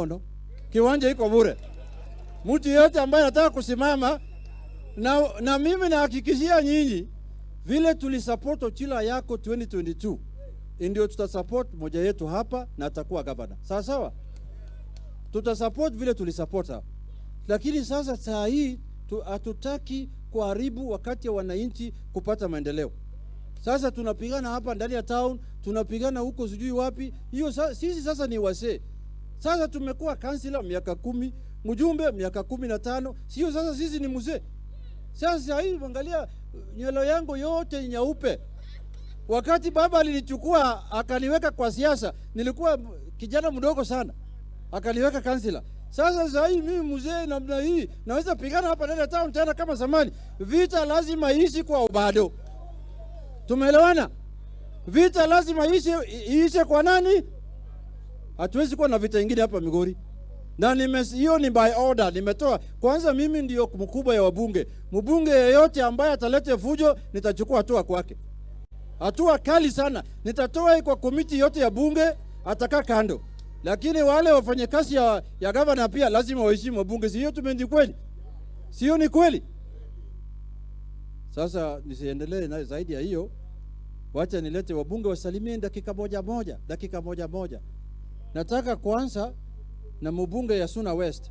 nono, kiwanja iko bure. Mtu yeyote ambaye anataka kusimama na mimi nahakikishia nyinyi vile tulisupport Ochilo Ayacko 2022 ndio tutasupport moja yetu hapa na atakuwa gavana. Sawa sawa, tutasupport vile tulisupport hapa, lakini sasa saa hii hatutaki kuharibu wakati ya wananchi kupata maendeleo. Sasa tunapigana hapa ndani ya town, tunapigana huko sijui wapi. Hiyo sisi sasa ni wasee. Sasa tumekuwa kansila miaka 10, mjumbe miaka 15, sio sasa sisi ni mzee. Sasa hii angalia nywele yangu yote nyeupe. Wakati baba alinichukua akaniweka kwa siasa, nilikuwa kijana mdogo sana, akaniweka kansila. Sasa sasa hii mimi mzee namna hii naweza pigana hapa ndani ya town tena kama zamani? Vita lazima iishi kwa Obado. Tumeelewana? Vita lazima iishe kwa nani? Hatuwezi kuwa na vita ingine hapa Migori. Na hiyo ni by order nimetoa. Kwanza mimi ndio mkubwa ya wabunge. Mbunge yeyote ambaye atalete fujo nitachukua hatua kwake. Hatua kali sana. Nitatoa kwa komiti yote ya bunge, atakaa kando. Lakini wale wafanyakazi ya gavana pia lazima waheshimu wabunge. Sio tumendi kweli? Sio ni kweli? Sasa nisiendelee na zaidi ya hiyo. Wacha nilete wabunge wasalimie dakika moja moja, dakika moja moja. Nataka kuanza na mbunge ya Suna West.